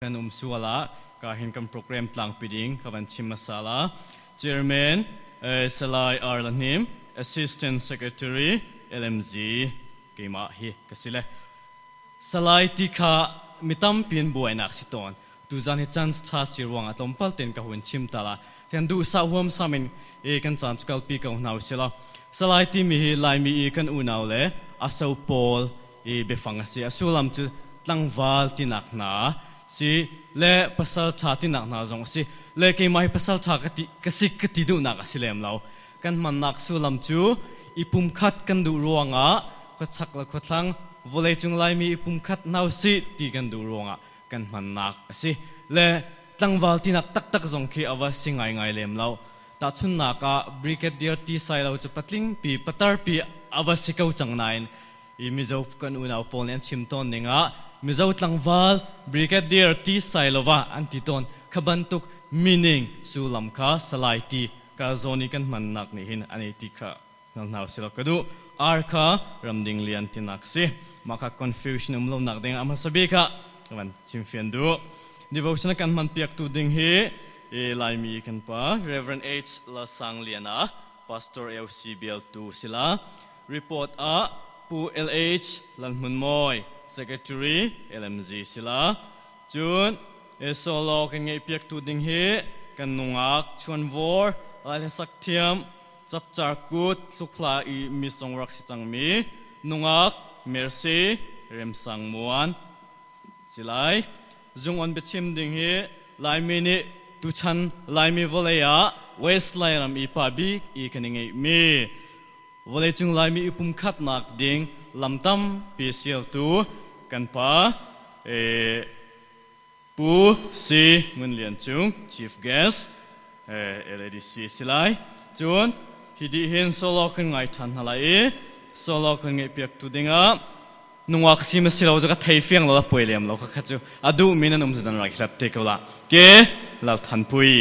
Kan um sual ah ka hin kan program tlangpi ding ka van chim hmasa la. Chairman Salai R. Lahnim, Assistant Secretary LMG keimah hi ka si le. Salai ti kha mi tampi in buainak si tawn. Tuzan hi chance tha si ruangah tlawmpal ten ka hun chim ta la. Tian duh sa huam sam in e kan caan cu kalpi ko hna usih law. Salai timi hi Laimi i kan unau le aso pawl i biafang a si. A sullam cu tlangval tinak hna si le pasal ṭha tinak hna zong a si. Le keimah hi pasal ṭha ka ti ka si ka ti duhnak a si lem lo. Kan hmannak sullam cu i pumkhat kan duh ruangah khuachak le khuathlang vawleicung Laimi i pumkhat hna usih ti kan duh ruangah kan hmannak a si. Le tlangval tinak taktak zong khi a va si ngaingai lem lo. Tahchunhnak ah Brigadier T. Sailo cu patling pi patar pi a va si ko cang nain i Mizo kan unau pawl nih an chim tawn ning ah Mizo tlangval Brigadier T. Sailova an ti tawn. Kha bantuk meaning sullam kha Salai ti ka zawn i kan hmannak nih hin an ei ti kha hngal hna usih ka duh. R kha ramding lian tinak si. Mah kha confusion um lonak ding ah hmasa bik ah van chimfian duh. Devotion kan hman piaktu ding hi Laimi kan pa Reverend H. Lasang Liana Pastor AOC bialtu sila. Report ah Pu LH Lalhmun Mawi Secretary LMG sila. Cun solo kan ngeih piaktu ding hi kan nungak chuanvor Lai hlasak thiam Chapchar Kut hlukhla i misong rak si cangmi nungak Mercy Remsang Muan si lai. Zungon biachim ding hi Laimi nih tuchan Laimi vawlei ah West Lairam i pa bik i kan i ngeihmi vawleicung Laimi i pumkhatnak ding lam tampi sialtu kan pa Pu C. Ngun Lian Cung, Chief Guest, LADC si lai. Cun hi dih hin solo kan ngai ṭhan hna lai i solo kan ngeihpiaktu dingah nungak si ma si lo cu ka thei fiang lo la puai lem lo kha cu a duh mi nan um zan rak hlap te ko la ke Lal Than Pui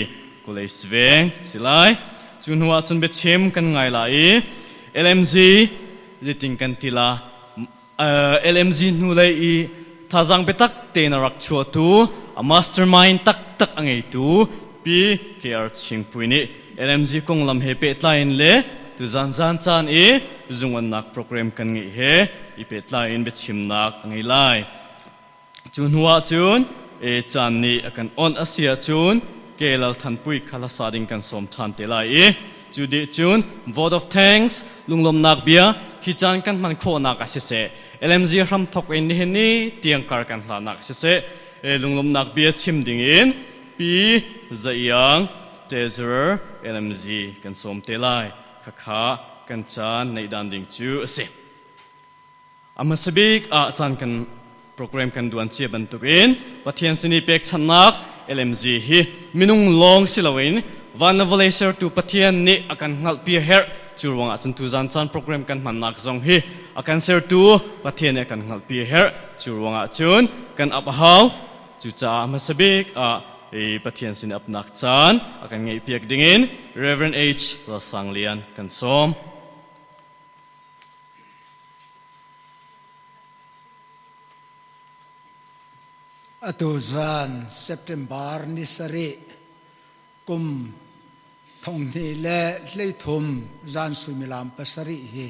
kulei sveng si lai. Cu hnu ah cun biachim kan ngai la i LMG liting kan ti la. LMG hnulei i thazaang biatak tein a rak chuahtu a mastermind taktak a ngeitu Pi KR Chingpui nih LMG konglam he pehtlai in le tuzan zan caan i zungonnak program kan ngeih he i pehtlai in biachimnak a ngei lai. Cu hnu ah cun caan nih a kan onh a si ahcun ke Lal Than Pui kha hlasa ding kan sawm ṭhan te lai i cu dih cun vote of thanks lunglawmnak bia hi caan kan hman khawhnak ah siseh LMG hramthok in nihin ni tiang kar kan hlanak siseh lunglawmnak bia chim ding in Pi Za Iang Treasurer LMG kan sawm te lai. Khakha kan caan neih dan ding cu a si. A hmasa bik ah caan kan program kan duan cia bantukin Pathian sin i pekchanhnak LMG hi minung lawng si loin van le vawlei sertu Pathian nih a kan hngalhpi a herh. Cu ruangah cun tuzan caan program kan hmannak zong hi a kan sertu Pathian nih a kan hngalhpi a herh. Cu ruangah cun kan ap a hau. Cucaah hmasa bik ah Pathian sin apnak caan a kan ngeihpiak dingin Reverend H. Lalsang Lian kan sawm. Atu zan September ni sarih kum thonghnih le hleithum zan suimilam pasarih hi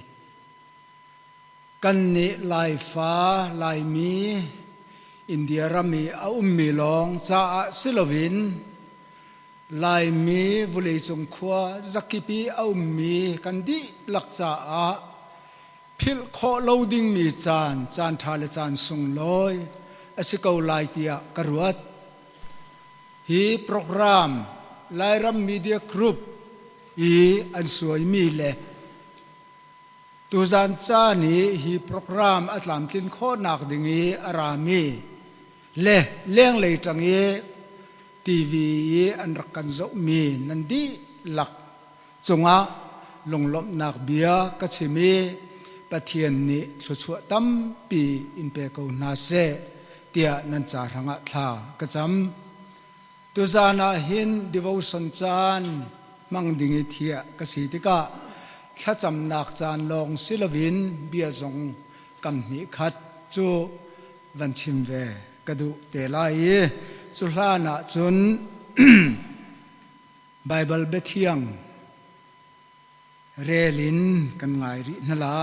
kan nih Laifa Laimi India ram i a ummi lawng caah si loin Laimi vawleicung khua zakip i a ummi kan dihlak caah philh khawh lo dingmi caan, caan ṭha le caan sunglawi a si ko lai tiah ka ruat. Hi program Lairam Media Group i an suaimi le tuzan caan i hi program a tlamtlin khawhnak ding i a rami le lenglei ṭang i TV i an rak kan zohmi nan dihlak cungah lunglawmhnak bia ka chim i Pathian nih thluachuah tampi in pe ko hna seh tiah nan ca hrangah thla ka cam. Tuzan ah hin devotion caan hmang ding i thiah ka si tikah thlacamnak caan lawng si loin bia zong kam hnih khat cu van chim ve ka duh te lai i Cu hlan ah cun Baibal biathiang rel in kan ngai rih hna la.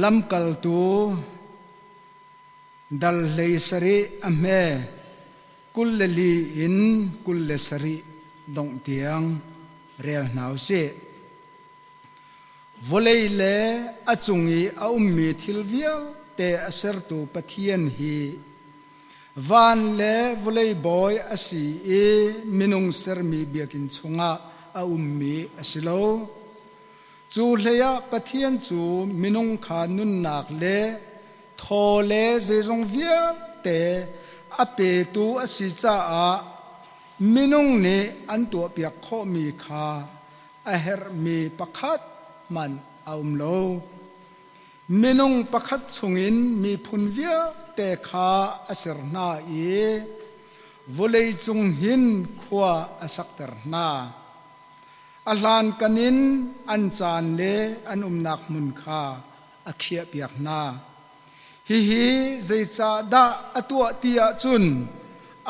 Lamkaltu dal hlei sarih a hme 24 in 27 dongh tiang rel hna u sih. Vawlei le a cung i a ummi thil vialte a sertu Pathian hi van le vawlei bawi a si i minung sermi biakinn chungah a ummi a si lo. Cu hleiah Pathian cu minung kha nunnak le thaw le zeizong vialte a petu a si caah minung nih an tuahpiak khawhmi kha a herhmi pakhat hmanh a um lo. Minung pakhat chungin miphun vialte kha a ser hna i vawleicung hin khua a sakter hna. A hlankan in an caan le an umnak hmun kha a khiahpiak hna. Hihi zeicahdah a tuah ti ahcun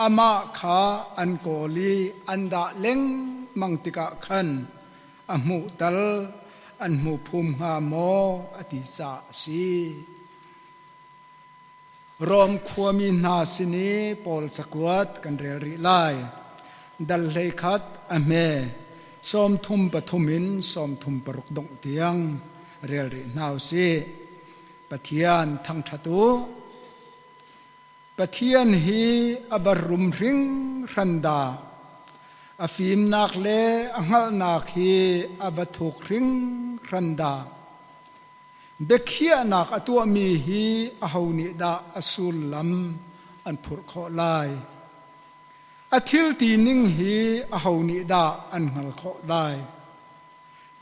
amah kha an kawl i an dah lengmang tikah khan a hmuh tal an hmu phum hnga maw a ti caah a si. Rom khuami hna sin i Paul cakuat kan rel rih lai. Dal 11 a hme 33 in 36 dongh tiang rel rih hna u sih. Pathian thangṭhat u. Pathian hi a va rum hringhran dah! A fimnak le a hngalhnak hi a va thuk hringhran dah! Biakhiahnak a tuahmi hi aho nih dah a sullam an phurh khawh lai? A thil ti ning hi aho nih dah an hngal khawh lai?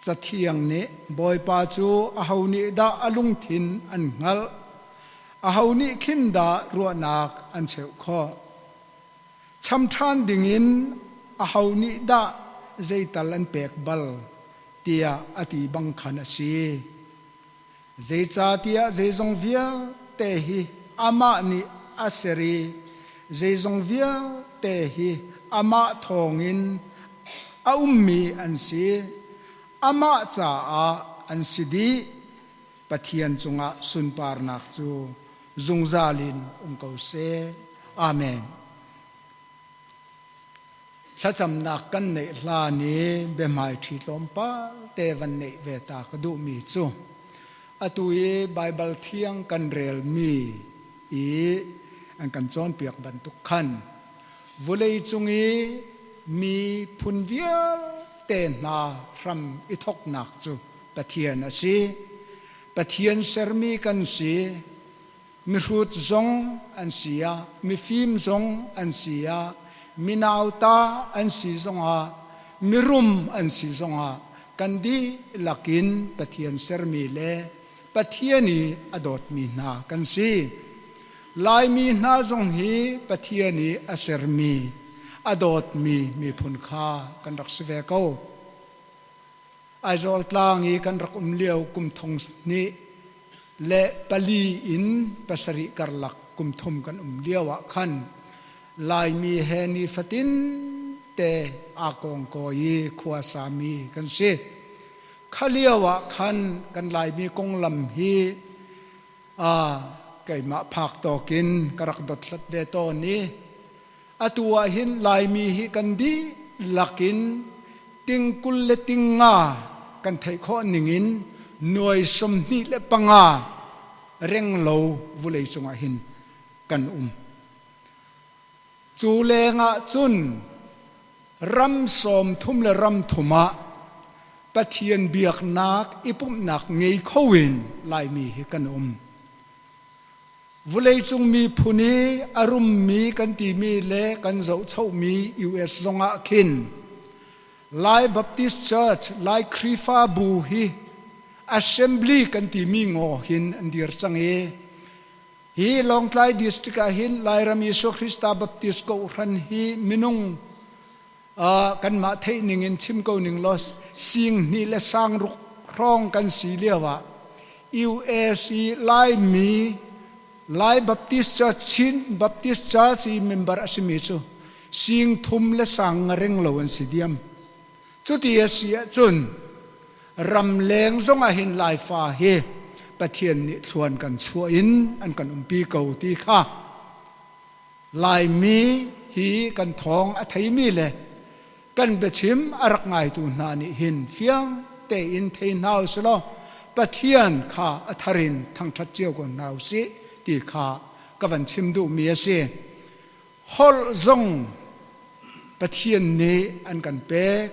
Cathiang nih Bawipa cu aho nih dah a lungthin an hngalh? Aho nih khin dah ruahnak an cheuh khawh? Cham ṭhan dingin aho nih dah zeital an pek bal? tiah a ti bang khan a si. Zeicahtiah zeizong vialte hi amah nih a ser i zeizong vialte hi amah thawngin a ummi an si. Amah caah an si dih. Pathian cungah sunparnak cu zungzal in um ko seh. Amen. Thlacamnak kan neih hlan i biahmaiṭhi tlawmpal te van neih ve ta ka duhmi cu atu i Baibal thiang kan relmi i an kan cawnpiak bantuk khan vulei cung i mi phun vialte hna hram i thawknak cu Pathian a si. Pathian sermi kan si. Mihrut zong an si ah, mifim zong an si ah, minauta an si zongah, mirum an si zongah kan dihlak in Pathian sermi le Pathian i a dawtmi hna kan si. Laimi hna zong hi Pathian i a sermi, a dawtmi miphun kha kan rak si ve ko. Aizawl tlang i kan rak um lio kum thong hnih le pali in pasarih karlak kum thum kan um lio ah khan Laimi he nifatin te aa kawngkawi i khua sami kan si. Kha lio ah khan kan Laimi konglam hi keimah phak tawkin ka rak dothlat ve tawn i Atu ah hin Laimi hi kan dihlak in ting 20 le ting nga kan theih khawh ningin nuai 25 renglo vulei cungah hin kan um. Cu lengah cun ram 30 le ram thum ah Pathian biaknak i pumhnak ngei kho in Laimi hi kan um. Vuleicung miphun i a rummi kan timi le kan zohchohmi US zongah khin Lai Baptist Church, Lai Khrihfabu hi assembly kan timi ngaw hin an dir cang i hi Lawngtlai district ah hin Lairam Jesuh Khrista Baptist Kohhran hi minung kanmah theih ning in chim ko ning law sing hnih le sang ruk hrawng kan si lio ah US i Laimi Lai Baptist Church, Chin Baptist Church i member a simi cu sing thum le sang nga reng lo an si diam. Cuti a si ahcun ramleng zong ah hin Laifa hi Pathian nih thluan kan chuah in an kan umpi ko ti kha Laimi hi kan thawng a theimi le kan biachim a rak ngaitu hna nih hin fiang tein thei hna usilaw Pathian kha a thar in thangṭhat cio ko hna usih ti kha ka van chim duhmi a si. Holh zong Pathian nih an kan pek.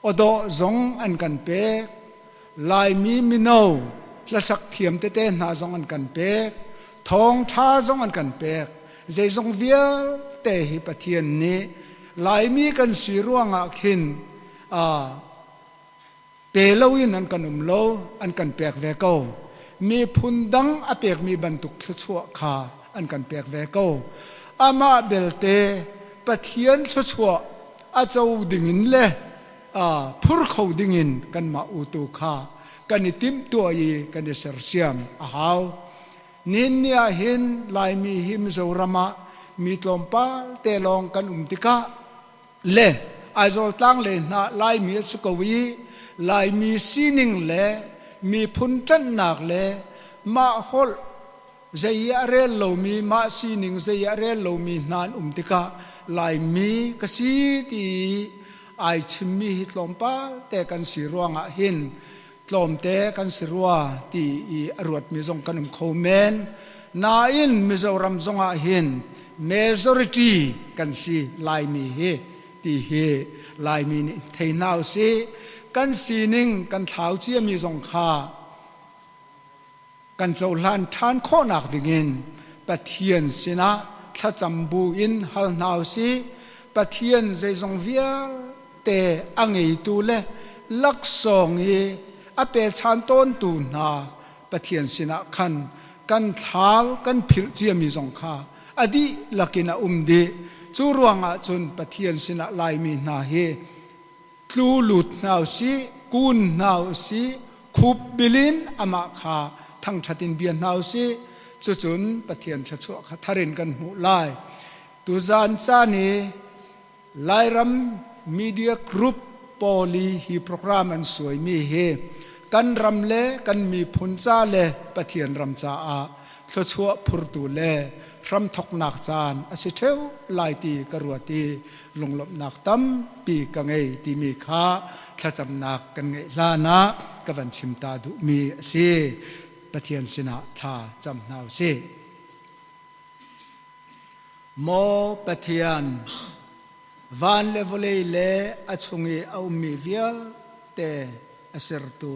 Awdawh zong an kan pek. Laimi mino hlasak thiam tete hna zong an kan pek. Thawngṭha zong an kan pek. Zeizong vialte hi Pathian nih Laimi kan si ruangah khin pe loin an kan um lo, an kan pek ve ko. Miphun dang a pekmi bantuk thluachuah kha an kan pek ve ko. Amah belte Pathian thluachuah a co dingin le phur kho dingin kanmah utu kha kan i timhtuah i kan i sersiam a hau. Nin ni ah hin Laimi hi Mizoram ah mi tlawmpal te lawng kan um tikah le Aizawl tlang le hna Laimi a si ko i Laimi sining le miphun ṭanhnak le mah holh zei i a rel lomi mah sining zei i a rel lomi hna an um tikah Laimi ka si ti ai chimmi hi tlawmpal te kan si ruangah hin tlawmte kan si rua ti i a ruatmi zong kan um kho men. Nain Mizoram zongah hin majority kan si Laimi hi ti hi Laimi nih thei hna usih. Kan sining kan thlau ciami zong kha kan cohlan ṭhan khawhnak dingin Pathian sinah thlacam bu in hal hna usih. Pathian zeizong vialte a ngeitu le laksawng i a pechan tawntu hna Pathian sinah khan kan thlau kan philh ciami zong kha a dihlak in a um dih. Cu ruangah cun Pathian sinah Laimi hna hi tlu lut hna usih, kun hna usih, khup bilin amah kha thangṭhat in bia hna usih. Cucun Pathian thluachuah kha thar in kan hmuh lai. Tuzan caan i Lairam Media Group pawl i hi program an suaimi hi kan ram le kan miphun ca le Pathian ram caah thluachuah phurtu le hramthoknak caan a si ṭheo lai ti ka ruat i lunglawmhnak tampi ka ngei timi kha thlacamnak kan ngeih hlan ah ka van chim ta duhmi a si. Pathian sinah thla cam hna u sih. Maw Pathian, van le vawlei le a chung i a ummi vialte a sertu,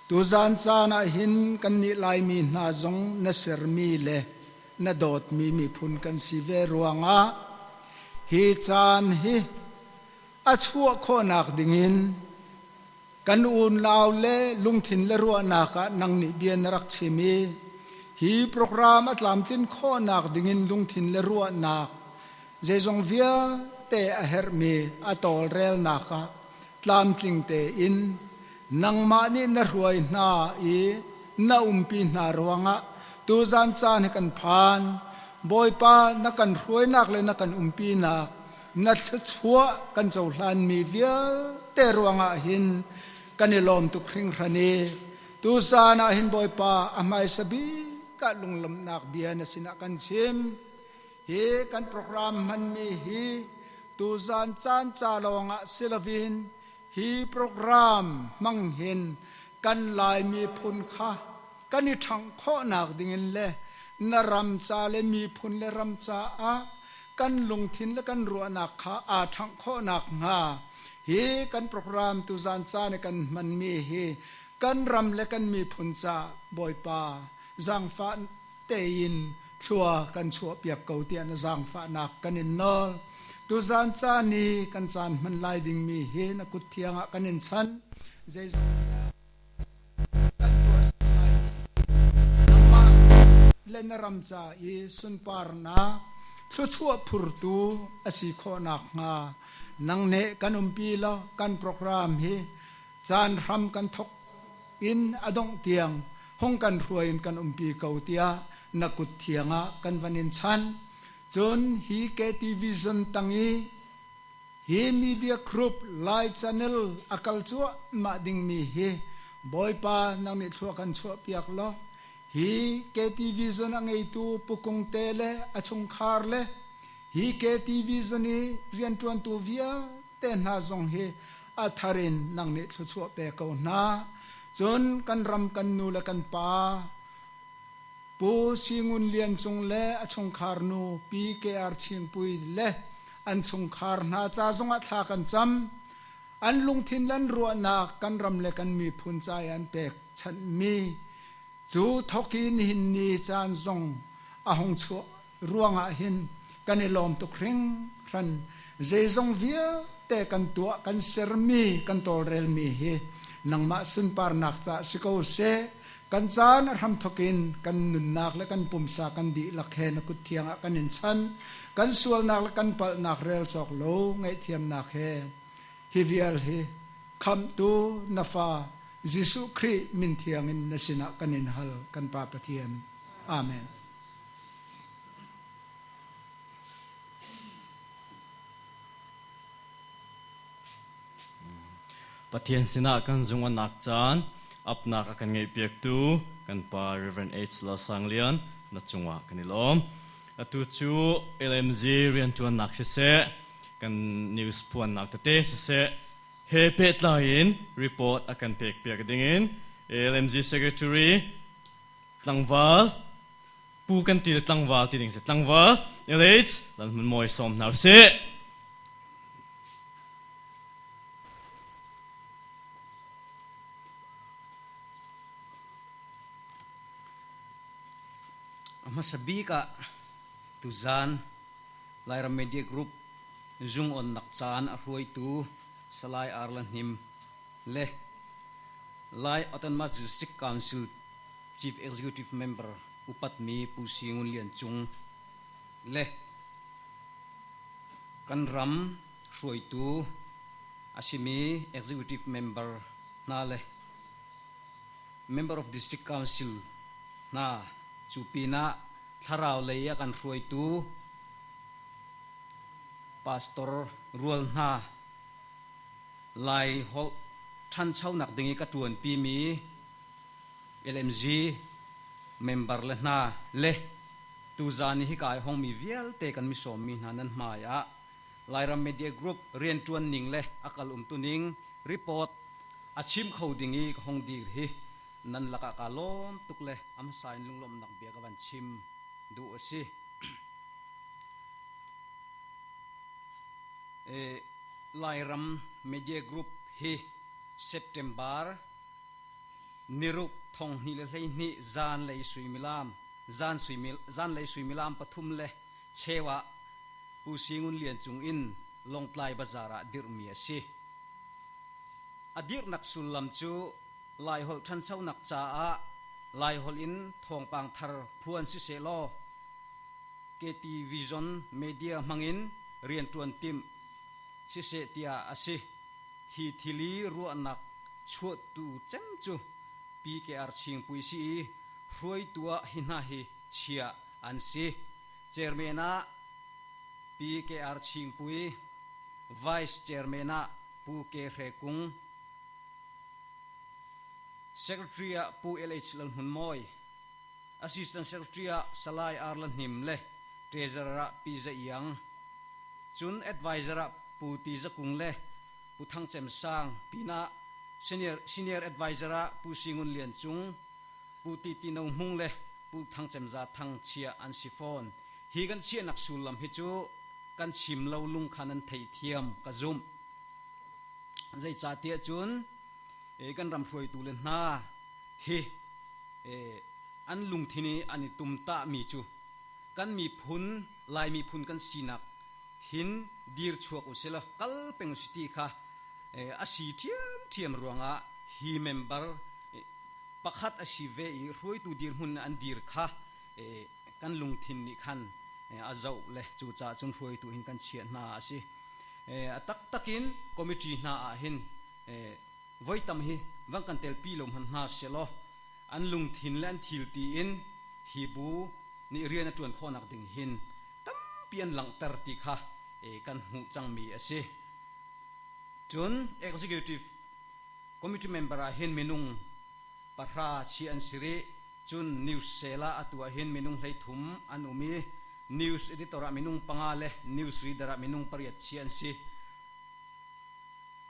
Tuzaan caan ah hin kannih Laimi hna zong na sermi le na dawtmi miphun kan si ve ruangah hi caan hi a chuah khawhnak dingin kan unau le lungthin le ruahnak ah nang nih bia na rak chim i hi program a tlamtlin khawhnak dingin lungthin le ruahnak zeizong vialte a herhmi a tawlrelnak ah tlamtling tein nangmah nih na hruai hna i na umpi hna ruangah tuzan caan hi kan phan. Bawipa, na kan hruainak le na kan umpinak na thluachuah kan cohlanmi vialte ruangah hin kan i lawm tuk hringhran i tuzan ah hin Bawipa, a hmaisa bik ah lunglawmhnak bia na sinah kan chim. Hi kan program hmanmi hi tuzan caan ca lawngah si loin hi program hmang hin kan Lai miphun kha kan i ṭhangh khawhnak dingin le na ram ca le miphun le ram caah kan lungthin le kan ruahnak kha aa ṭhangh khawhnak hnga hi kan program tuzan caan i kan hmanmi hi kan ram le kan miphun ca Bawipa zaangfah tein thlua kan chuahpiak ko tiah na zaangfahnak kan in nawl. Tuzan caan i kan caan hman lai dingmi hi na kut thiang ah kan in chan. Zeizong kan tuah lai nangmah le na ram ca i sunparnak thluachuah phurtu a si khawh nakhnga nang nih kan umpi law kan program hi caan hram kan thok in a dongh tiang hung kan hruai in kan umpi ko tiah. na kut thiang ah kan van in chan. Cun hi KT Vision tang i hi media group Lai Channel a kal cuahmah dingmi hi Bawipa nang nih thlua kan chuahpiak law hi KT Vision a ngeitu Pu Kung Te le a chungkhar le hi KT Vision i rianṭuantu vialte hna zong hi a thar in nang nih thluachuah pe ko hna. Cun kan ram kan nu le kan pa Pu Singun Lian Cung le a chungkhar nu Pi KR Chingpui le an chungkhar hna ca zongah thla kan cam. An lungthin le an ruahnak kan ram le kan miphun ca i an pek chanhmi cu thawk i nihin ni caan zong a hung chuah ruangah hin kan i lawm tuk hringhran. Zeizong vialte kan tuah kan sermi kan tawlrelmi hi nangmah sunparnak caah si ko seh. Kan caan a hramthawk in kan nunnak le kan pumsa kan dihlak he na kut thiang ah kan in chanh. Kan sualnak le kan palhnak rel cawk lo ngaihthiamnak he hi vial hi khamhtu na fa Jesuh Khrih min thiang in na sinah kan in hal kan Pa Pathian. Amen. Pathian sinah kan zung anak caan apnak a kan ngeihpiaktu kan pa Reverend H. Lalsang Lian na cungah kan i lawm. Atu cu LMG rianṭuannak siseh, kan news phuannak tete siseh, he pehtlai in report a kan pekpiak dingin LMG Secretary tlangval pu kan ti le tlangval ti ding si tlangval LH lan hmun mawi sawm hna usih. A hmasa bik ah tuzaan Lairam Media Group zung onnak caan a hruaitu Salai Arla Hnim le Lai Autonomous District Council Chief Executive Member upatmi Pu Singun Lian Cung le kan ram hruaitu a simi Executive Member hna le Member of District Council hna cu pinah thlarau lei a kan hruaitu pastor rual hna Lai holh ṭhanchonak ding i ka ṭuanpimi LMG member le hna le tuzaan i hika i hongmi vialte kan misawmmi hna nan hmai ah Lairam Media Group rianṭuan ning le a kal umtuning report a chim kho ding i ka hong dir hi nan lakah kaa lawm tuk le a hmasa in lunglawmhnak bia ka van chim duh a si. Lairam Media Group hi September niruk thong hnih le 12 zanlei suimilam zan zanlei suimilam pathum le cheu ah Pu Singun Lian Cung in Lawngtlai Bazar ah dirhmi a si. A dirhnak sullam cu Laiholh ṭhanchonak caah Laiholh in thawngpang thar phuan sisehlaw KT Vision Media hmangin rianṭuan timh siseh tiah a si. Hi thil i ruahnak chuahtu cem cu PKR Chingpui si i hruaitu ah hi hna hi chiah an si. Chairman ah PKR Chingpui, Vice Chairman ah Pu Ke Hre Kung, Secretary ah Pu LH Lal Hmun Mawi, Assistant Secretary ah Salai Ar La Hnim le Treasurer ah Pi Za Iang, cun Advisor ah Pu Ti Za Kung le Pu Thang Cem Sang pinah Senior, Senior Advisor ah Pu Singun Lian Cung, Pu Ti Ti No Hmung le Pu Thang Cem Za Thang chiah an si fawn. Hi kan chiahnak sullam hi cu kan chim lo lung kha nan theithiam ka zumh. Zeicahtiah cun kan ram hruaitu le hna hi an lungthin i an i tumtahmi cu kan miphun Lai miphun kan sinak hin dir chuak u sila kal peng u si ti kha a si ṭhiamṭhiam ruangah hi member pakhat a si ve i hruaitu dirhmun an dir kha kan lungthin nih khan a zoh le cucaah cun hruaitu hin kan chiah hna a si. A taktak in committee hna ah hin voi tam hi van kan telpi lo hmanh hna selaw an lungthin le an thil ti in hi bu nih rian a ṭuan khawhnak ding hin tampi an langhter ti kha kan hmuh cangmi a si. Cun executive committee member ah hin minung pahra chi an si rih. Cun news cell ah atu ah hin minung 13 an um i news editor ah minung panga le news reader ah minung pariat chi an si.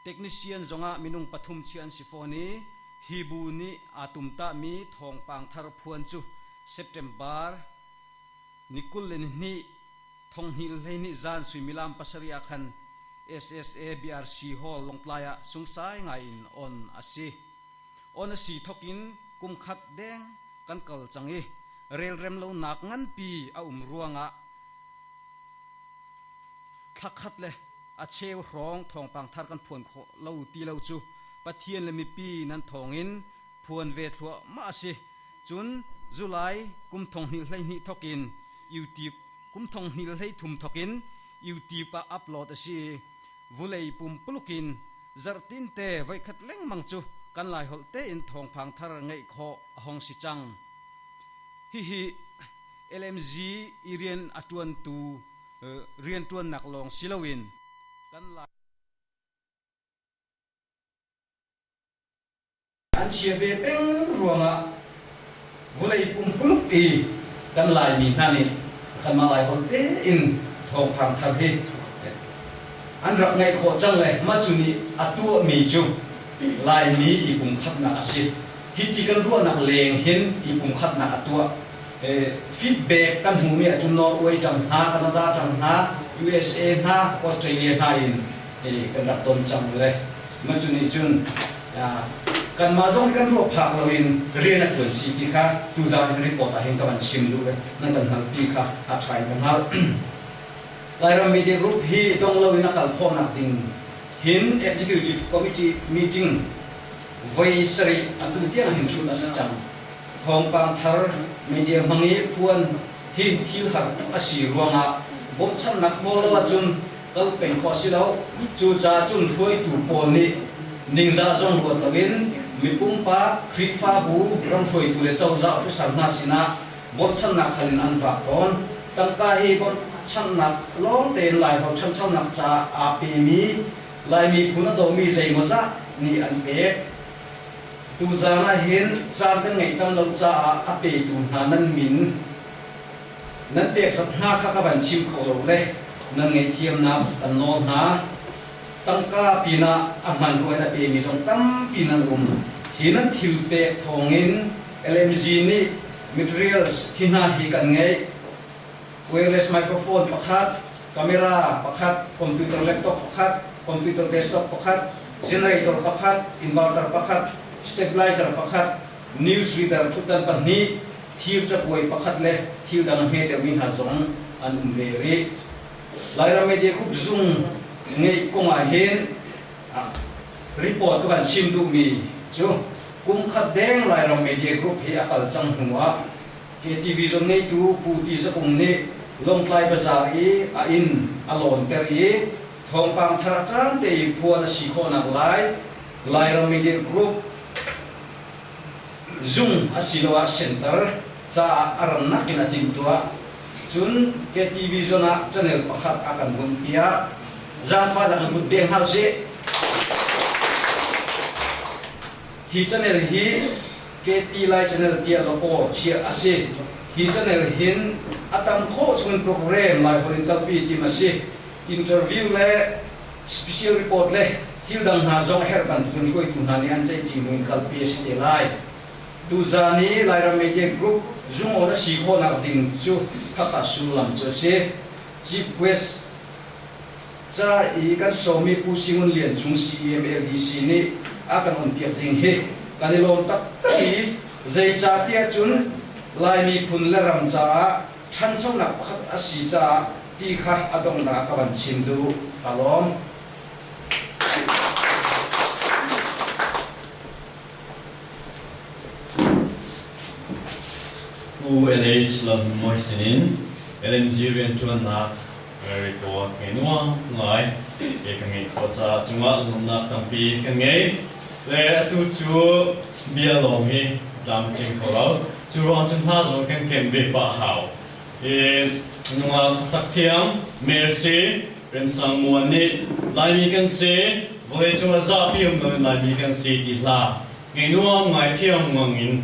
Technician zongah minung pathum chi an si fawn i hi bu nih aa tumtahmi thawngpang thar phuan cu September ni 22 2012 zan suimilam 7 ah khan SSA BRC Hall Lawngtlai ah sungsai ngai in on a si. On a si thawk in kum khat deng kan kal cang i relrem lonak nganpi a um ruangah thla khat le a cheu hrawng thawngpang thar kan phuan khawh lo ti lo cu Pathian le mipi nan thawngin phuan ve thluahmah a si. Cun July kum 2012 thawkin YouTube kum 2023 thawkin YouTube ah upload a si i vulei pumpuluk in zarhtin te voikhat lengmang cu kan Laiholh tein thawngpang thar ngeih khawh a hong si cang. Hihi LMG i rian a ṭuantu rianṭuannak lawng si loin kan Lai An chia ve peng ruangah vawlei pumpuluk i kan Laimi hna nih kanmah Laiholh tein thawngpang thar hi an rak ngaih khawh cang le mah cu nih a tuahmi cu Laimi i pumkhatnak a si. Hi ti kan ruahnak leng hin i pumkhatnak a tuah. Feedback kan hmuhmi ahcun Norway ṭang hna, Canada ṭang hna, USA hna, Australia hna in kan rak ton cang le mah cu nih cun kanmah zong nih kan ruah phak loin rian a ṭuan si ti kha tuzaan in report ah hin ka van chim duh le nan kan hngalhpi kha a ṭha in ka hngalh. Lairam Media Group hi dong loin a kal khawhnak ding hin Executive Committee meeting voi sarih atu tiang hin ṭhut a si cang. Thawngpang thar media hmang i phuan hi thil har tuk a si ruangah bawmhchanhnak hawl lo ahcun kal peng khawh a si lo. Cucaah cun hruaitu pawl nih ningzah zong ruat loin mi pumpak, Khrihfabu, ramhruaitu le cozah officer hna sinah bawmhchanhnak hal in an vak tawn. Tangka hi bawmhchanhnak lawng tein Laiholh ṭhanchonak caah aa pemi Lai miphun a dawmi zeimawzah nih an pek. Tuzaan ah hin caan kan ngeih tam lo caah a petu hna nan min nan pekzat hna kha ka van chim kho lo le nan ngaihthiamnak kan nawl hna. Tangka pinah a hman ruah in a pemi zong tampi nan um. Hi nan thil pek thawngin LMG nih materials hi hna hi kan ngeih. Wireless microphone pakhat, camera pakhat, computer laptop pakhat, computer desktop pakhat, generator pakhat, inverter pakhat, stabilizer pakhat, news reader ṭhutdan pahnih, thir cabuai pakhat le thil dang a hme deuhmi hna zong an um ve rih. Lairam Media Group zung ngeih kong ah hin report ka van chim duhmi cu kum khat deng Lairam Media Group hi a kal cang hnu ah KTV zung ngeitu Pu Ti Za Ung nih Lawngtlai Bazaar i a inn a lawnter i thawngpang thar a caan te i phuan a si khawhnak lai Lairam Media Group zung asiloah center caah a rannak in a timhtuah. Cun KTV zone ah channel pakhat a kan hunpiak. Zaangfahnak in kut beng hna usih. Hi channel hi KT Lai Channel tiah logo chiah a si. Hi channel hin a tam khawh chungin program Laiholh in kalpi tim a si. Interview le special report le thil dang hna zong a herh bantukin hruaitu hna nih an ceihṭi hnu in kalpi a si te lai. Tuzaan i Lairam Media Group zungawn a si khawhnak ding cu khakha sullam cu a si. Chief Guest ca i kan sawmmi Pu Singun Lian Cung CEMLDC nih a kan onpiak ding hi kan i lawm taktak i zeicahtiah cun Lai miphun le ram caah ṭhanchonak pakhat a si caah ti kha a donghnak ka van chim duh. Ka lawm. Pu LH Lam Mawi sinin LMG rianṭuannak report ngei nuam ngai ke ka ngeih khawh caah cungah lawmnak tampi kan ngei. Le atu cu bia lawng hi tlamtling kho lo. Cu ruang cun hna zong kan ken ve pah hau. Nungak sak thiam Mercy Remsang Muan nih Laimi kan si, vawleicung ah zapi um loin Laimi kan si ti hla ngei nuam ngai thiam ngang in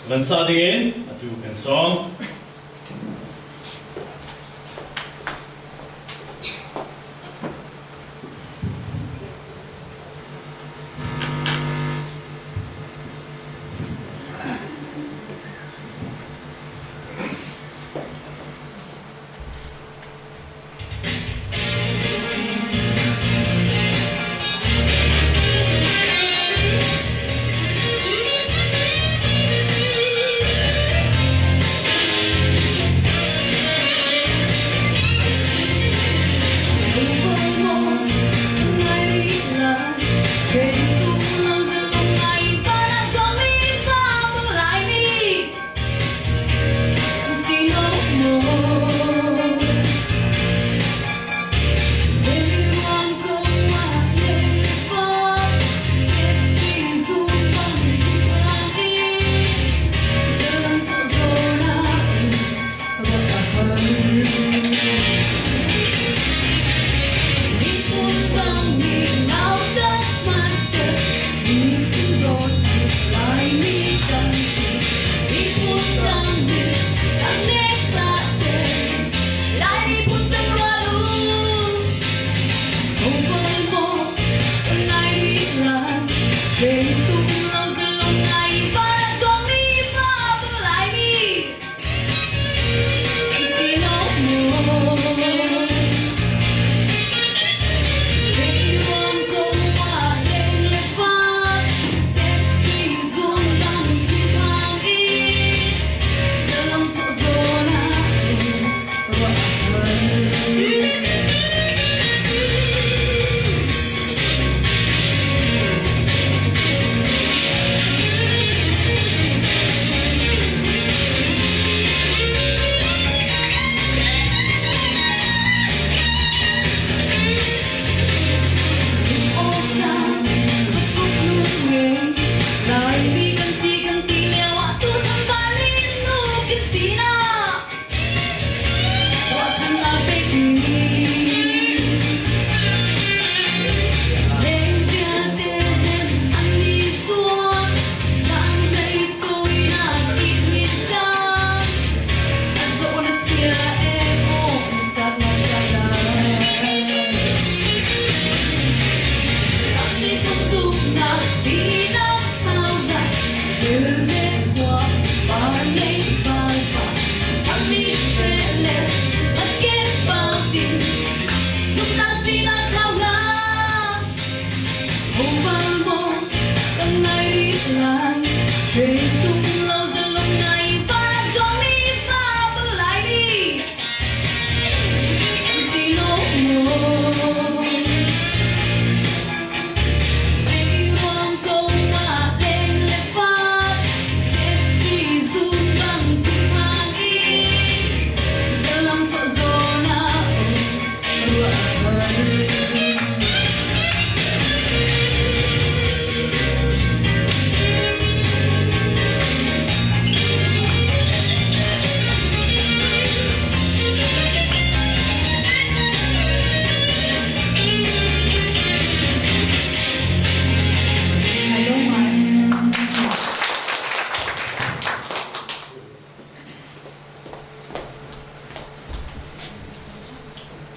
van sa dingin atu kan sawm.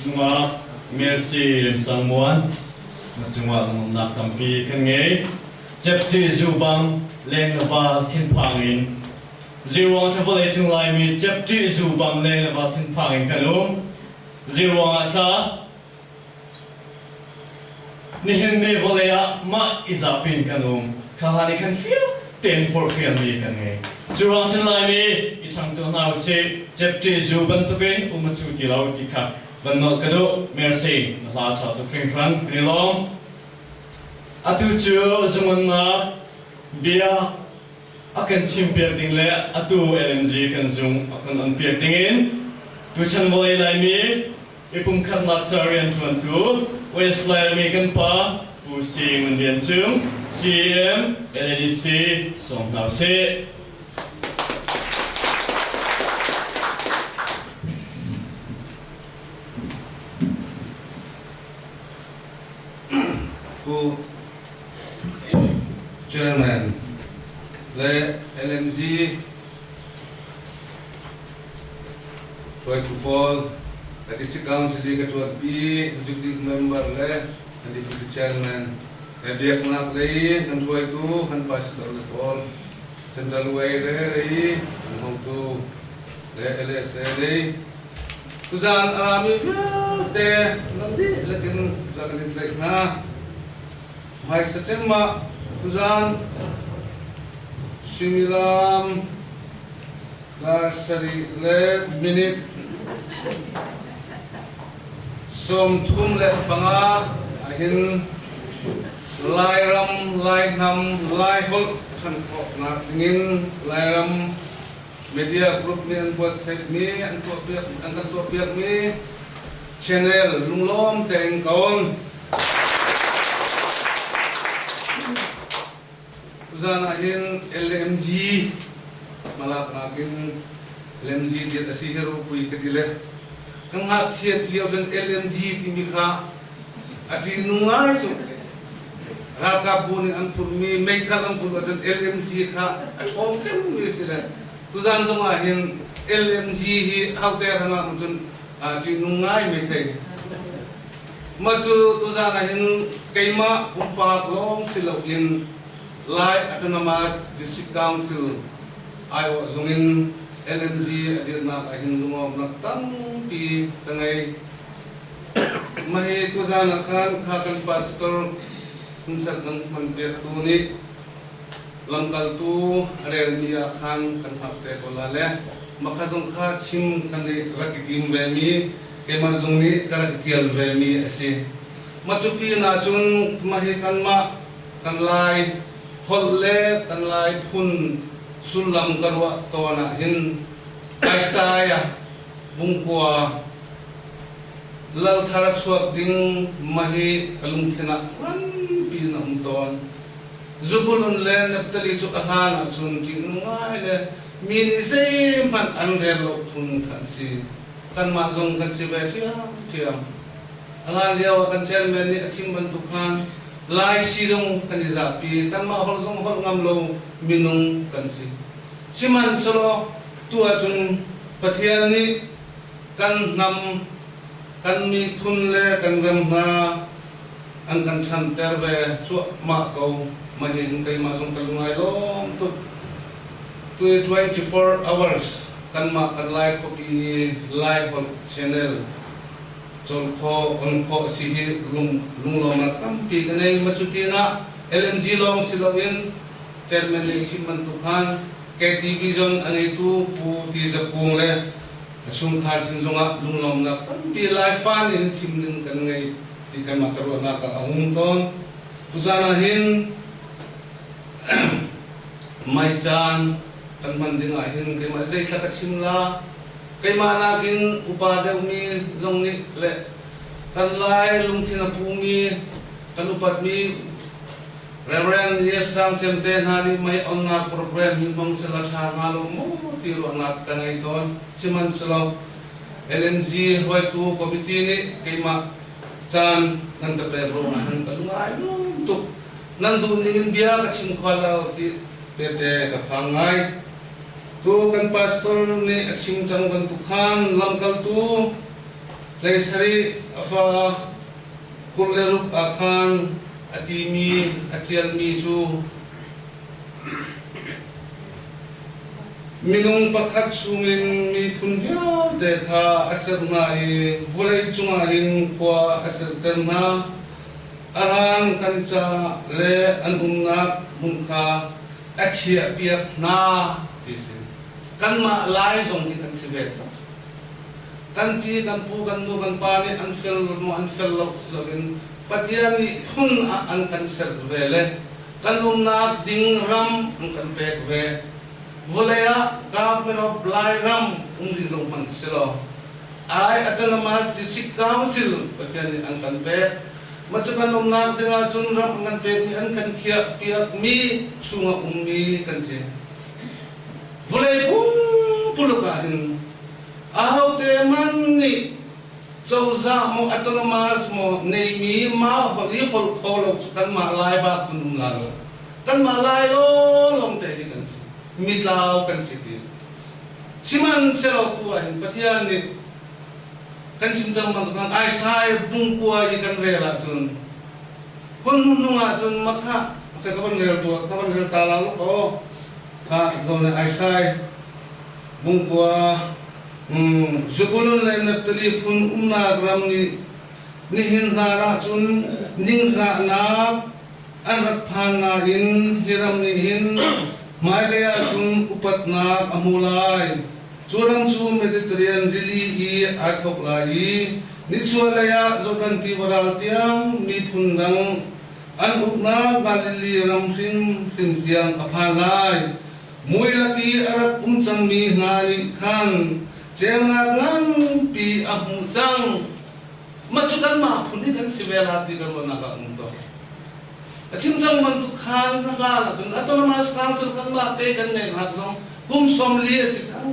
Nungak Mercy Remsang Muan na cungah lungnak tampi kan ngei. Cepti zu bang leng le val thinphang in Ziruang cu vawlei cung Laimi cepti zu bang leng le val thinphang in kan um. Ziruang ah tla Nihin ni vawlei ah mah i zapi in kan um. Kha hlan i khan fiang tein forhfialmi kan ngei. Cu ruang cun Laimi i changtu hna usih. Cepti zu bantukin um a cu ti lo ti kha van nolh ka duh. Mercy, na hla ṭha tuk hringhran. Kan i lawm. Atu cu zungonnak bia a kan chimpiak ding le atu LMG kan zung a kan onpiak dingin tuchan vawlei Laimi i pumkhatnak ca rianṭuantu West Laimi kan pa Pu Si Ngun Lian Cung CM LADC sawm hna usih. Pu Chairman le LMG hruaitu pawl, ka District Council i ka ṭuanpi executive member le ka Deputy Chairman he biaknak lei kan hruaitu kan pastor le pawl, Central Way le lei kan hotu le LSA lei tuzaan a rami vialte nan dihlak in tuzaan kan in tlaih hna. Hmaisa cem ah tuzaan suimilam dar sarih le minute 35 ahhin Lairam, Laihnam, Laiholh ṭhan khawhnak dingin Lairam Media Group nih an buatsaihmi, an tuahpiak, an kan tuahpiakmi channel lunglawm tein ka on. Tuzaan ahhin LMG hmalaknak in LMG dirh a si hi ropui ka ti le ka ngakchiat lio cun LMG timi kha a ṭihnung ngai cu. Ralkapbu nih an phurhmi meithal an phurh ahcun LMG kha a ṭhawng cemmi a si le tuzaan zong ah hin LMG hi hote hrangah cun ṭihnung ngai meithei. Mah cu tuzaan ah hin keimah pumpak lawng si loin Lai Autonomous District Council aiawh zung in LMG a dirhnak ah hin lungawmnak tampi ka ngei. Mah hi tuzaan ah khan kha kan pastor Phunsak kan hmanpiaktu nih lamkaltu a relmi ah khan kan hngak te ko la le mah kha zong kha chim kan i rak i tim vemi keimah zong nih ka rak i ṭial vemi a si. Mah cu pin ahcun mah hi kanmah kan Lai holh le kan Lai phun sullam ka ruah tawn ahhin Isaiah bungkua lal thar a chuak ding mah hi ka lungthin ah nganpi in a um tawn. Zubulun le Naphtali cu a hlan ahcun ṭihnung ngai le mi nih zeihmanh an rel lo phun kha an si. Kanmah zong kan si ve ṭhiamṭhiam. A hlan lio ah kan chairman nih a chim bantuk khan Lai si zong kan i zapi, kanmah holh zong holh ngam lo minung kan si. Sihmanhsehlaw tu ahcun Pathian nih kan hnam, kan miphun le kan ram hna an kan ṭhanter ve cuahmah ko. Mah hin keimah zong ka lung ai lawm tuk. Tu 24 hours kanmah kan Lai khuapi i Lai holh channel cawn khawh, on khawh a si hi lunglawmnak tampi ka nei. Ma cu pinah LMG lawng si loin chairman nih chim bantuk khan KTV zon a ngeitu Pu Ti Za Kung le a chungkhar sin zongah lunglawmnak tampi Laifa nih hin chim ding kan ngei ti kanmah ka ruahnak ah a um tawn. Tuzaan ah hin Mai caan kan hman ding ah hin keimah zeithla ka chim la, keimah nakin upa deuhmi zong nih le kan Lai lungthin a pumi kan upatmi Reverend Yep Sang Cem te hna nih mei onnak program hi hmang sela ṭha hnga lo maw ti ruahnak ka ngei tawn. Sihmanhsehlaw LMG hruaitu committee nih keimah caan nan ka pek ruangah hin ka lung ai lawm tuk. Nan duh ning in bia ka chim kho lo ti tete ka phang ngai. Tu kan pastor nih a chim cang bantuk khan lamkaltu hlei sarih a fa 26 ah khan a timi a ṭialmi cu minung pakhat chungin miphun vialte kha a ser hna i vawlei cungah hin khua a serter hna. A rang kan ca le an umnak hmun kha a khiahpiak hna ti si. Kanmah Lai zong hi kan si ve tuk. Kan pi, kan pu, kan nu, kan pa nih an fel maw an fel lo si loin Pathian nih phun ah an kan serh ve le kan umnak ding ram an kan pek ve. Vawlei ah Government of Lairam um rih lo hmanh si law Ai Autonomous District Council Pathian nih an kan pek. Mah cu kan umnak ding ahcun ram an kan pekmi an kan khiah piakmi chungah ummi kan si. Vawlei pumpuluk ah hin ahote man nih Cozah maw autonomous maw neimi mah holh i holh kho lo cu kanmah Lai bak cun um la lo. Kanmah Lai lawnglawng te hi kan si. Mitlau kan si ti. Sihmanhsehlaw tu ah hin Pathian nih kan chim cang bantuk khan Isaiah bungkua i kan rel ahcun hun hnung ahcun makha ka van rel tuah ka van rel ta la lo kha zawn Isaiah bungkua Zebulun le Naphtali phun umnak ram nih nihin hlan ahcun ningzahnak an rak phan nain hi ram nih hin hmailei ahcun upatnak a hmu lai. Cu ram cu Mediterranean rili i aa thawk lai i nichuahlei ah Jordan tiva ral tiang miphun dang an uknak Galilee ram hrimhrim tiang a phan lai. Mui lak i a rak um cangmi hna nih khan ceunak nganpi a hmuh cang. Mah cu kanmah phun hi kan si ve la ti ka ruahnak ah um tawn. A chim cang bantuk khan na hlan ahcun autonomous council kanmah te kan ngeihnak zong kum 40 a si cang.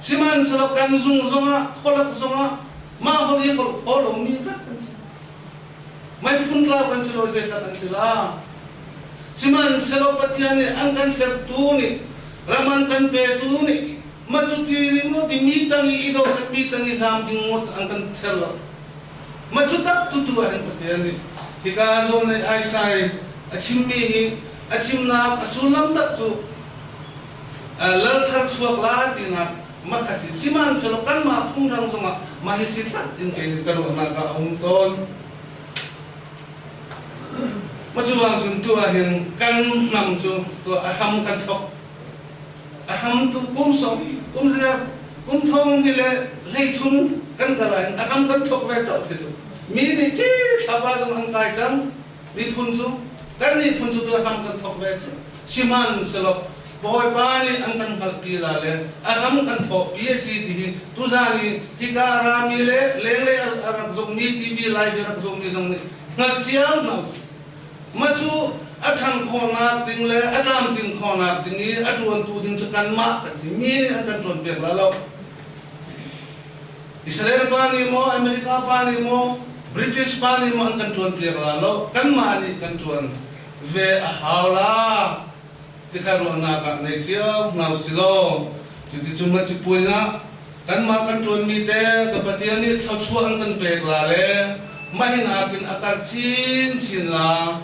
Sihmanhsehlaw kan zung zongah khualak zongah mah holh i holh kho lomi vek kan si. Mei phun tlau kan si lo zeitlak kan si la. Sihmanhsehlaw Pathian nih an kan sertu nih ram an kan petu nih mah cu ti ringawt i mi tang i i doh le mi tang i zaam ding ngawt an kan ser lo. Mah cu tak cu tu ah hin Pathian nih hika zawn i Isaiah a chimmi hi a chimnak a sullam tak cu lal thar chuak la tinak mak a si. Sihmanhsehlaw kanmah phungrang zongah mah hi si hlat in kei ka ruahnak ah a um tawn. Ma cu bang cun tu ah hin kan hnam cu tu a hram kan thok. A hram tu kum som kum zia kum thong hi le hlei thum kan kal ah hin a hram kan thok ve cang si cu. Mi nih ki thlapa zong an kai cang. Miphun cu kan miphun cu tu a hram kan thok ve cang. Sihmanhsehlaw Bawipa nih an kan hngalhpi la le a ram kan thawhpi a si ti hi tuzaan i hika a rami le lenglei a rak zummi TV live a rak zummi zong nih hngalh cio hna usih. Mah cu a ṭhan khawhnak ding le a tlamtlin khawhnak ding i a ṭuantu ding cu kanmah kan si. Mi nih an kan ṭuanpiak la lo. Israel pa nih maw, America pa nih maw, British pa nih maw an kan ṭuanpiak la lo. Kanmah nih kan ṭuan ve a hau la. Tikha ruahnak ah nei cio hna usilaw cuticun na cipuai ah kanmah kan ṭuanmi te ka Pathian nih thluachuah an kan pek la le mah hi nakin a karh chinchin la.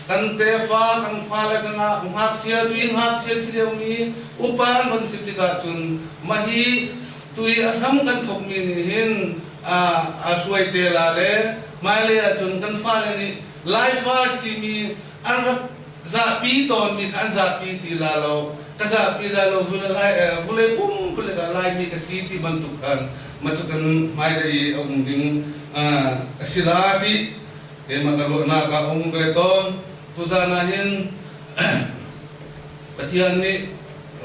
Kan tefa kan fale kan ngakchia tui ngakchia si liomi upa an van si tikah cun mah hi tui a hram kan thawkmi nih hin a hruai te la le hmailei ahcun kan fale nih Laifa simi an rak zapi tawnmi kha an zapi ti la lo ka zapi la lo vulei pumpulek ah Laimi ka si ti bantuk khan ma cu kan hmailei i a um ding a si la ti keimah ka ruahnak ah a um ve tawn. Tuzan ah hin Pathian nih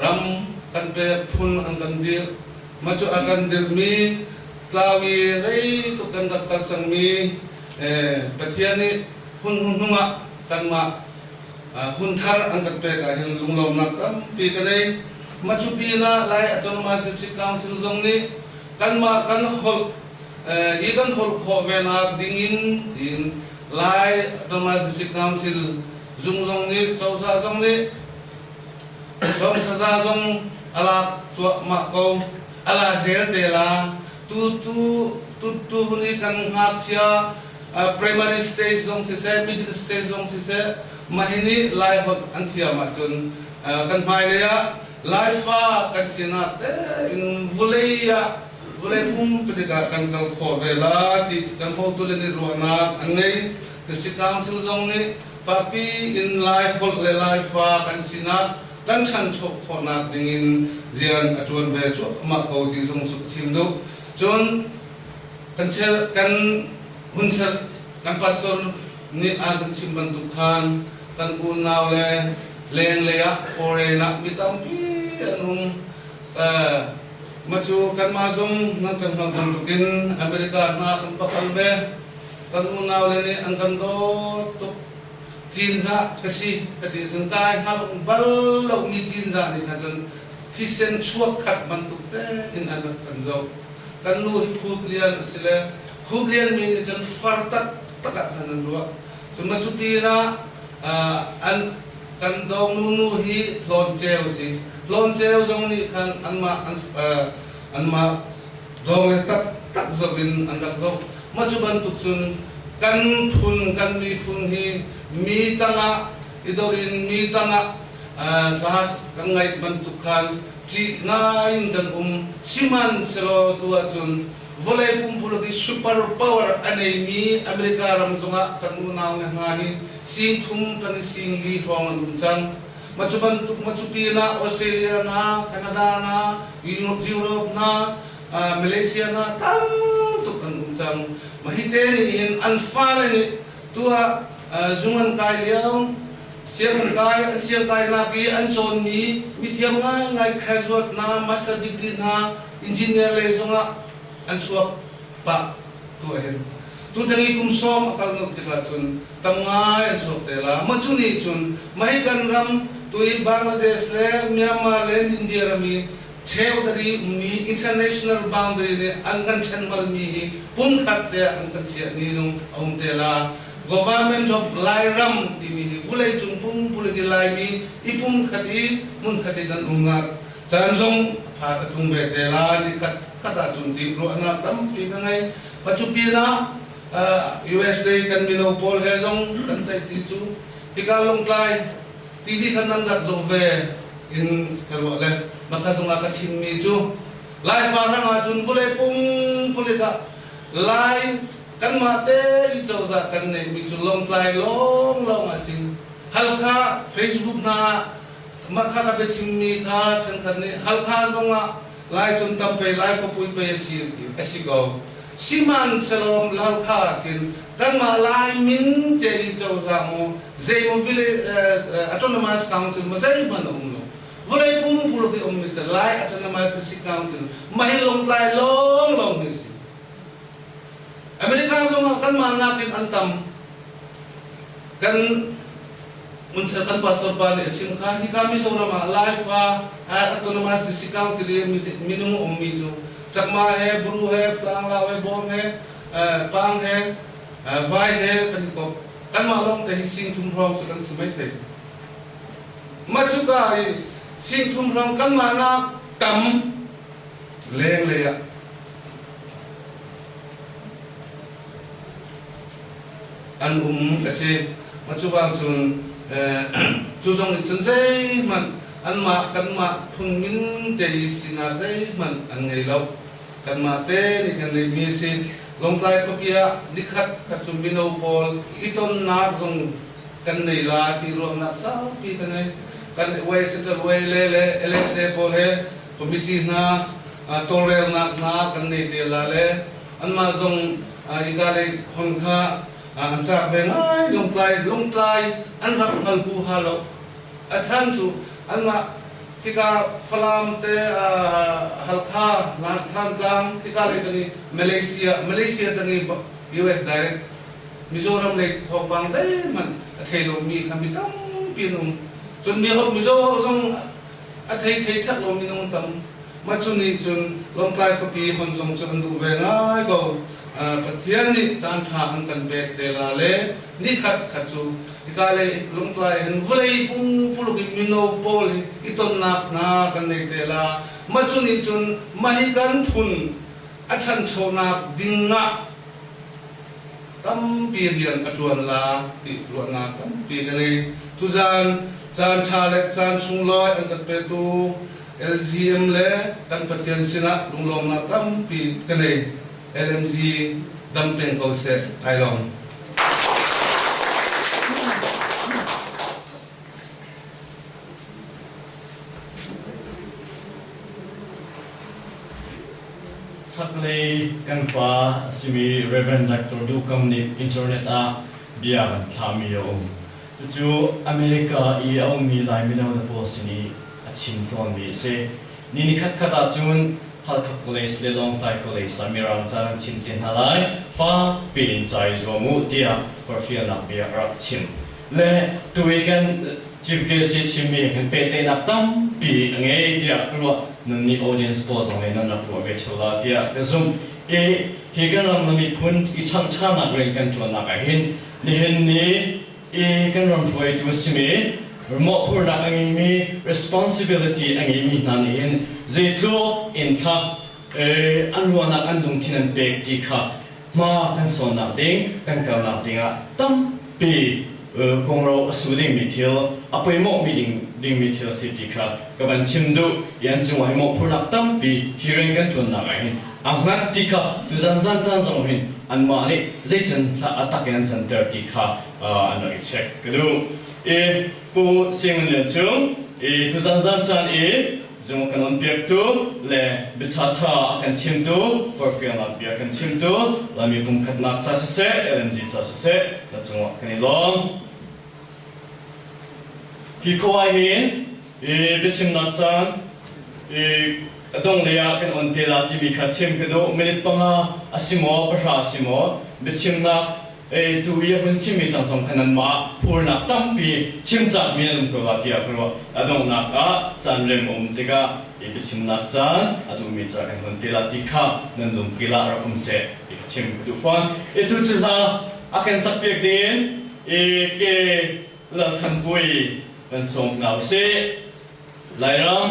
ram kan pek phun an kan dirh ma cu a kan dirhmi tlau i rei tuk kan rak kal cangmi Pathian nih hun hnuhnung ah kanmah hun thar an kan pek ahhin lunglawmnak tampi ka nei. Mah cu pinah Lai Autonomous District Council zong nih kanmah kan holh i kan holh khawh venak dingin tiin Lai Autonomous District Council zung zong nih cozah zong nih zong saza zong a lak cuahmah ko a la zel te la tu tu tu tu ni kan ngakchia primary stage zong siseh middle stage zong siseh mah hi nih Lai holh an thiam ahcun kan hmailei ah Laifa kan sinak tein vulei ah vulei pumpilik ah kan kal khawh ve la ti kan hotu le nih ruahnak an ngei. District Council zong nih fakpi in Lai holh le Laifa kan sinak kan ṭhancho khawhnak dingin rian a ṭuan ve cuahmah ko ti zong cu ka chim duh. Cun kan kan hun ser kan pastor nih an kan chim bantuk khan kan unau le lenglei ah foreign ah mi tampi an um. Ma cu kanmah zong nan kan hngalh bantukin America hna kan pakal ve. Kan unau le nih an kan dawt tuk. Cinzah ka si ka ti cun kai hngalh bal lomi cinzah nih khan cun thisen chuak khat bantuk te in an rak kan zoh. Kan nu hi Khup Lian a si le Khup Lian mi nih cun far taktak ah khan an ruah. Cun cu pinah an kan dawngnu nu hi Hlawn Ceu a si. Hlawn Ceu zong nih khan anmah anmah dawng le taktak zoh in an rak zoh. Mah cu bantuk cun kan phun kan miphun hi mi tangah i dor in mi tangah kan ngaih bantuk khan ṭih ngai in kan um. Sihmanhsehlaw tu ahcun vawlei pumpuluk i super power a neimi America ram zongah kan unau le hna hi sing thum kan i sing li hrawng an um cang. Mah cu bantuk mah cu pinah Australia na, Canada na, Europe na, Malaysia na tam tuk an um cang. Mah hi te nih hin an fale nih tuah zung an kai lio sianginn kai an siangkainak i an cawnmi mithiam ngaingai graduate hna, master degree hna, engineer lei zongah an chuak pah tu ahhin tutan i kum 10 a kal nolh tikah cun tam ngai an chuak te la. Mah cu nih cun mah hi kan ram tu i Bangladesh le Myanmar le India ram i cheudari ummi international boundary nih an kan ṭhen balmi hi pumkhat te ah an kan chiah ni zong a um te la. Government of Lairam timi hi vawleicung pumpuluk i Laimi i pumkhat i hmunkhat i kan umnak caan zong pha ka tlung ve te la ni khat khat ahcun ti ruahnak tampi ka ngei. Ma cu pinah US lei kan mino pawl he zong kan ceih ti cu hika Lungtlai TV khan nan rak zoh ve in ka ruah le makha zongah ka chimmi cu Laifa rang ahcun vawlei pumpulik ah Lai kanmah te i cozah kan neihmi cu Lawngtlai lawnglawng a si. Halkha Facebook hna ah mah kha ka biachimmi kha ṭhenkhat nih Halkha zongah Lai cun tam pei Lai khuapui pei a si an ti. A si ko. Sihmanhsehlaw Halkha ah khin kanmah Lai min te i cozah maw zeimaw village autonomous council maw zeihmanh a um lo. Vawlei pumpuluk i ummi cu Lai Autonomous District Council mah hi Lawngtlai lawnglawng hi a si. America zongah kanmah nakin an tam. Kan Munchel kan pastor pa nih a chim kha hika Mizoram ah Laifa Autonomous District Council i minung a ummi cu Chakma he Bru he Tlanglau he Bawm he Pang he Vai he kan i kop. Kanmah lawng te hi sing thum hrawng cu kan si maithei. Mah cuka i sing thum hrawng kanmah nak tam lenglei ah an um a si. Mah cu bang cun cu zong nih cun zeihmanh anmah kanmah phun min te i sinak zeihmanh an ngei lo. Kanmah te nih kan ngeihmi a si. Lawngtlai khuapi ah nikhat khat cu mino pawl i tonnak zong kan nei la ti ruahnak saupi ka ngei. Kan way central way le le LSA pawl he committee hna tawlrelnak hna kan nei te la le anmah zong hika lei hon kha an caak ve ngai. Lungtlai Lungtlai an rak hngal huha lo. A chan cu anmah khika Falam te Halkha Thantlang khika lei kan i Malaysia Malaysia tang i US direct Mizoram lei thawngpang zeihmanh a thei lomi kha mi tampi an um. Cun Mizo ho zong a thei thei ṭhek lo minung tam. Mah cu nih cun Lawngtlai khuapi hon zong cu an duh ve ngai ko. Pathian nih caanṭha an kan pek te la le nikhat khat cu hika lei Lawngtlai hin vawlei pungpuluk in mino pawl hi i tonnak hna kan nei te la. Mah cu nih cun mah hi kan phun a ṭhanchonak ding ah tampi rian a ṭuan la ti ruahnak tampi ka ngei. Tuzaan caan ṭha le caan sunglawi an kan petu LGM le kan Pathian sinah lunglawmnak tampi ka nei. LMG dam peng ko seh. Kai lawm. Chaklei kan pa a simi Rev. Dr. Duh Kam nih internet ah bia kan thlahmi a um. Cucu America i a ummi Lai mino hna pawl sin i a chim tawnmi a si. Ni nikhat khat ahcun Halkha College le Lawngtlai College ah Mirang ca kan chim te hna lai, fakpi in ca i zuam u tiah forhfialnak bia a rak chim. Le tu i kan Chief Guest i chimmi he khan pehtlaihnak tampi a ngei tiah ka ruah. Nan nih audience pawl zong nih nan rak ruah ve ṭheo la tiah ka zumh. I hi kan ram na miphun i ṭhangṭhanak rian kan ṭuannak ah hin nihin ni i kan ram hruaitu a simi mawhphurhnak a ngeimi responsibility a ngeimi hna nih hin zeitluk in thla an ruahnak an lungthin an pek ti kha hma kan sawnnak ding kan kalnak ding ah tampi kongro a su dingmi thil a poimawhmi ding dingmi thil a si ti kha ka van chim duh i an cungah hi mawhphurhnak tampi hi rian kan ṭuannak ah hin a hngat ti kha tuzan zan caan zong hin anmah nih zeican thla a tak in an canter ti kha an rak i check ka duh. I Pu Sing Lian Cung i tuzan zan caan i zung kan on piaktu le biaṭhaṭha a kan chimtu forhfialnak bia kan chimtu Laimi pumkhatnak ca siseh LMG ca siseh na cungah kan i lawm. Hi khua hin i biachimnak caan i a donglei ah kan on te la timi kha chim ka duh. Minute 5 a si maw 10 a si maw biachimnak tu i a hun chimmi cang zong kha nanmah phurnak tampi chimcakmi nan um ko la tiah ka ruah. A donghnak ah caan rem a um tikah i biachimnak caan a duhmi ca kan hun te la ti kha nan lungkil ah rak um seh ti ka chim ka duh fawn. I tu cu hla a kan sakpiak ding i ke Lalthanpui kan sawm hna usih. Lairam.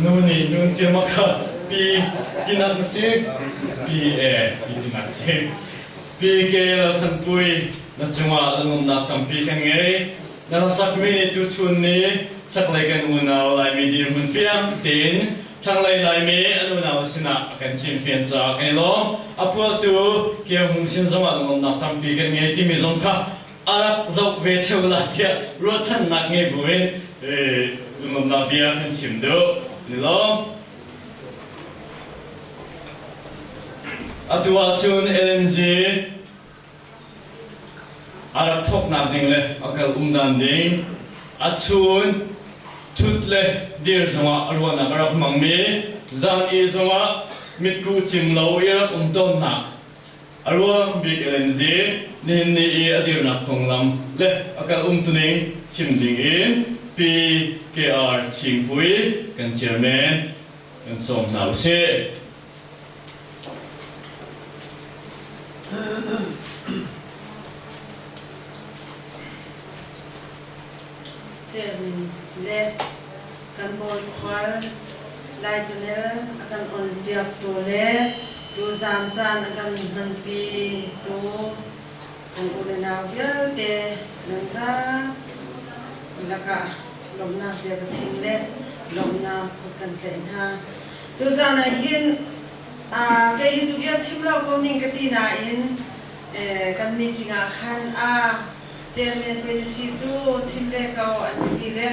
Nu nih nun tiama kha pi tinak na si pi e pi tinak si pi ke lo thanpui na cungah lungumnak tampi kan ngei na lasakmi nih tuchun ni chaklei kan unau Laimi dirhmun fiang tein thlanglei Laimi an unau sinah a kan chimfian caah kan i lawm. A phuahtu Kio Hmung sin zongah lungumnak tampi kan ngei timi zong kha a rak zoh ve theu lai tiah ruahchannak ngei buin lungumnak bia kan chim duh. Ni lawm. Atu ahcun LMG A rak thawknak ding le a kal umdan ding, a chun ṭhut le dir zongah a ruahnak a rak hmangmi, zan i zongah mitkuh cim lo i rak um tawnnak a ruang bik LNG nihin ni i a dirnak konglam le a kal umtuning chim ding in PKR Chingpui kan chairman kan sawm hna usih. Chairman le kan bawi khual Lai Channel a kan on piaktu le tuzaan caan a kan hmanpi tu kan u le nau vialte nan zapi lakah lawmhnak bia ka chim le lawmhnak kut kan tlaih hna. Tuzaan ah hin kei hi cu bia chim lo ko ning ka ti nain kan meeting ah khan a chairman pei na si cu chim ve ko an ka ti le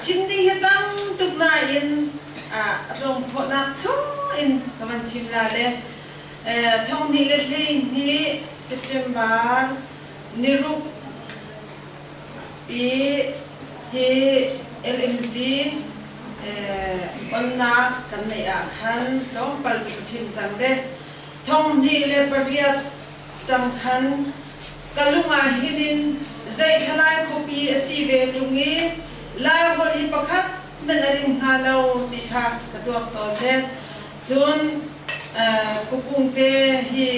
chim ding hi tam tuk nain a tlawm khawhnak chung in ka van chim la le thong hnih le 12 September niruk i hi LMC onnak kan neih ah khan tlawmpal cu ka chim cang ve. Thong hnih le pariat tang khan ka lung ah hin in zei thlalai khuapi a si ve ṭung i Laiholh hi pakhat hmanh a ring hnga lo ti kha ka tuak tawn ve. Cun Kukungte hi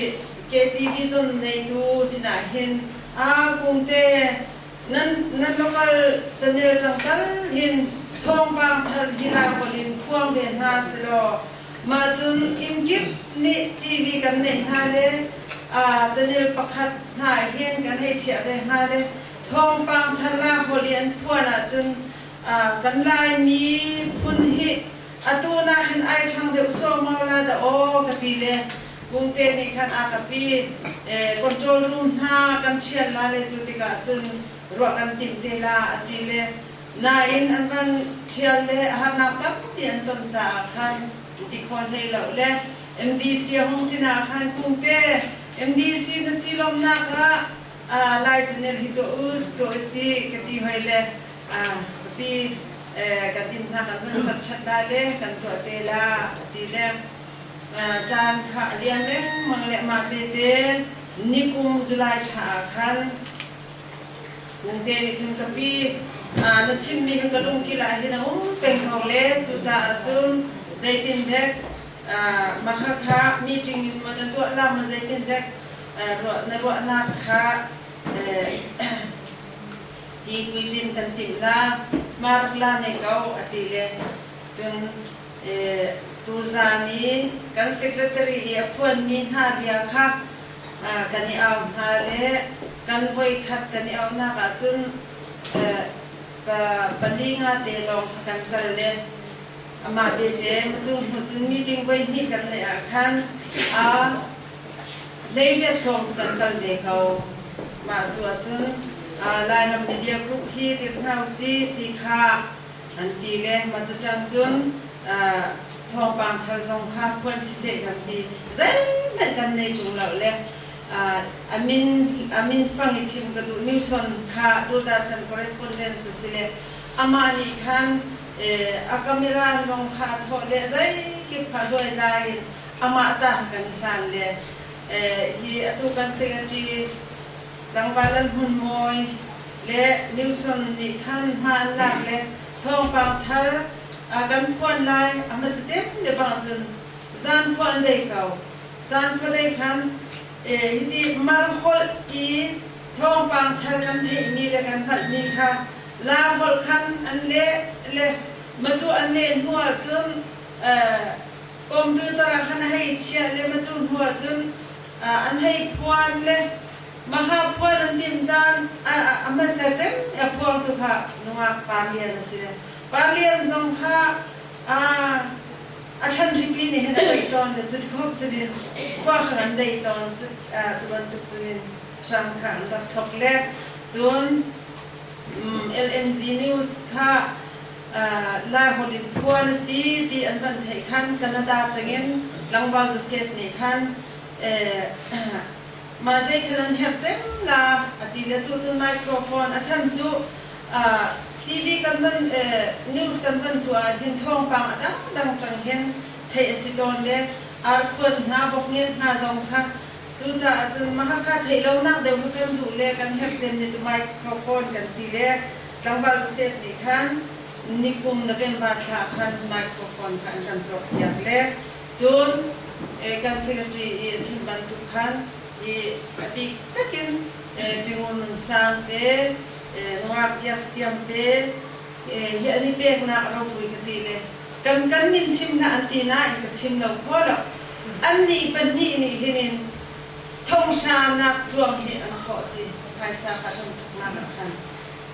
KTV zon neitu sinah hin a Kungte Nan nan local channel ṭang tal hin thawngpang thar hi Laiholh in phuang ve hna selaw mah cun inn kip nih TV kan neih hna le channel pakhat hna hin kan hei chiah ve hnga le thawngpang thar Laiholh i an phuan ahcun kan Laimi phun hi atu nakin ai ṭhang deuh sawmau la dah aw ka ti le Kungte nih khan a ka pi. Control room hna kan ṭhial la le cu tikah cun ruah kan timh te la a ti le nain an van ṭhial le harnak tampi an ton caah khan ti kho hlei lo le MDC a hung tin ah khan Kungte MDC na si lawmnak ah Lai channel hi tuah u tuah u si ka ti hoi le ka pi kan inn hna kan van sak ṭhat la le kan tuah te la a ti le Caan kha a liam lengmang le mah bete nikum July thla ah khan Kungte nih cun ka pi na chimmi kha ka lungkil ah hin a um peng ko le cucaah cun zeitindek mah kha meeting in maw na tuah la maw zeitindek na ruahnak kha ti puitlin kan timh la ma rak la ne ko a ti le cun Tuzaan i kan secretary i a phuanmi hna bia kha kan i au hna le kan voikhat kan i auhnak ahcun pali nga te lawng kha kan kal le amah belte cu hnu cun meeting voihnih kan neih ah khan a hleiriat hrawng cu kan kal ve ko. Mah cu ahcun Lairam Media Group hi dir hna usih ti kha an ti le mah cu ṭang cun thawngpang thar zong kha phuan siseh kan ti zeihmanh kan nei ṭung lo le a min a min fang i chim ka duh Newson kha Doordarshan correspondence a si le amah nih khan a camera zong kha a thawh le zeikip kha luaitlai in amah ta kan i hlan le hi atu kan secretary tlangval an hmun mawi le Newson nih khan hma an lak le thawngpang thar kan phuan lai a hmasa cem le bang cun zan khua an dei ko. Zan khua dei khan hiti mar holh i thawngpang thar kan theihmi le kan hngalhmi kha La holh khan an leh le ma cu an leh hnu ahcun computer ah khan a hei chiah le ma cu hnu ahcun an hei phuan le maha phuan an tin zan a hmasa cem a phuangtu kha nungak Pa Lian a si le Pa Lian zong kha a thlan ripi nih hin a deih tawn le cuti khop cutin khua kha an deih tawn. Cu bantuk cunin hram kha an rak thok le cun LMG News kha Laiholh in phuan a si ti an van theih khan Canada ṭangin tlangval Joseph nih khan mah zei khan an herh cem la a ti le tu cu microphone a chan cu TV kan van news kan van tuah ah hin thawngpang a dangdang ṭang hin theih a si tawn le arkhuan hna bawkngel hna zong kha. Cucaah cun mahakha theih lonak deuh kha kan duh le kan herh cemmi cu microphone kan ti le tlangval Joseph nih khan nikum November thla ah khan microphone kha an kan cawkpiak le cun kan secretary i a chim bantuk khan i a bik takin Pingun Nun Sang te Nungak Biak Siam te hi an i peknak a ropui ka ti le kan kan min chim hlah an ti nain ka chim lo kho lo. Annih pahnih nih hin in thonghra nak cuang hi an thawh si phaisa kha hramthoknak ah khan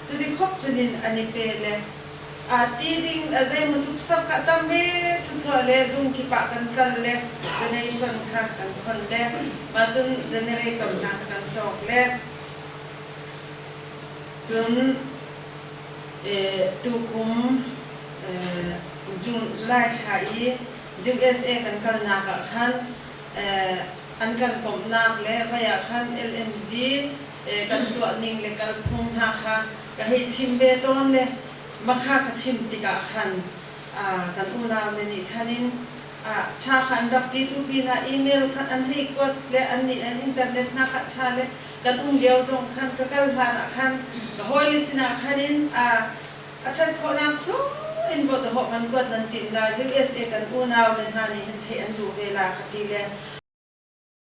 cuti khop cunin an i pe le a ti ding a zeimaw supsap kha tam ve chuchuah le zung kip ah kan kal le donation kha kan khon le mah cun generator hna kha kan cawk le cun tukum July thla i USA kan kalnak ah khan an kan komhnak le vai ah khan LMG kan tuah ning le kalphung hna kha ka hei chim ve tawn le makha ka chim tikah khan kan unau le nih khan in ṭha kha an rak ti. Cu pinah email khan an hei kuat le an nih an internet hna kha ṭha le kan um lio zong khan ka kal hlan ah khan ka hawile sinah khan in a ṭhat khawhnak chung in bawt a hawh kan kuat nan timh lai. USA kan unau le hna nih hin theih an duh ve la ka ti le.